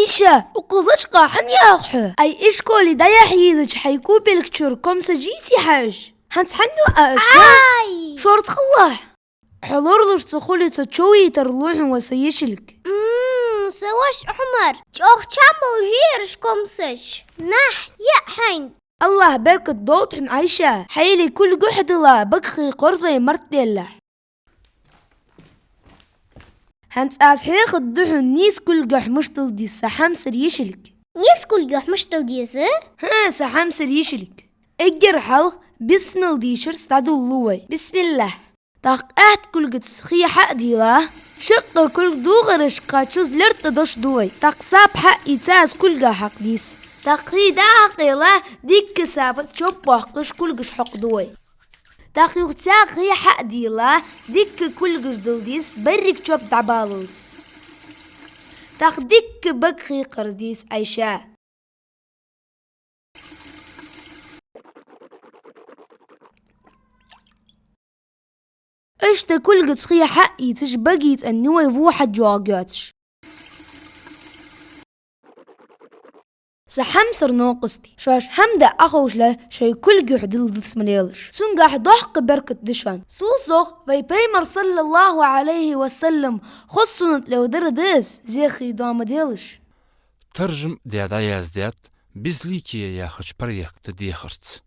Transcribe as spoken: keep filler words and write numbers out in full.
Айша, укхаза лачкъа хӀана яьха хьо? Ай, ишколе дӀаяхьа езача хьай купелка чура комсаш йийцай хьа уж? ХӀанз хьан ю а уж? Ай! Шортта хилалахь! Хьо лоралуш ца хуле, цо човийтар лу хьона, ва са йишилг. М, са воша Ӏумар, чӀоагӀа чам болаш я ераш комсаш. Нах, яа хьайна. АллахӀа беркат долда хьона, Айша, хьайли кулгаш хьадилла, бага хий кхарза вай март деллахь. ХӀанз аз хьехаргда хьона нийса кулгаш мишта дила деза, са хьамсара йишилг. Нийса кулгаш мишта дила деза? ХӀа, са хьамсара йишилг. Эггара хьалха бисмилла дийшарца дӀадоладу вай. Бисмиллахь. ТӀаккха аьтта кулгаца хий хьа а дилла, шаккхе кулг догӀарашка кхаччалца лерттӀа дош ду вай. ТӀаккха сапа хьа а ийца, из кулга хьакха деза. ТӀаккха хий дӀа а хьакхаелла, дикка сапа тӀа чоп боаккхаш кулгаш хьокхаду вай. ТӀаккха юха цхьаькха хий хьа а дилла, дикка кулгаш дила деза, берригача чоп дӀабаллалца. ТӀаккха дикка бага хий кхарза деза, Айша. Иштта кулгаца хий хьа а ийцаш, баге цӀенъю вай, во хьаж йоагӀа йоацаш. Са хьамсара новкъостий, шоаш хӀама де Ӏоховшале, шоай кулгаш дила дицма лелаш. Цунгахь доккха беркат да шоана. Цул совгӀа вай Пайхамара, саллаллахӀу Ӏалайхи ва саллам, хоза суннат леладар да из, зе хий доа ма делаш. Таржам даь дӀаяздаьд «Безликие» яхача проекта дехарца.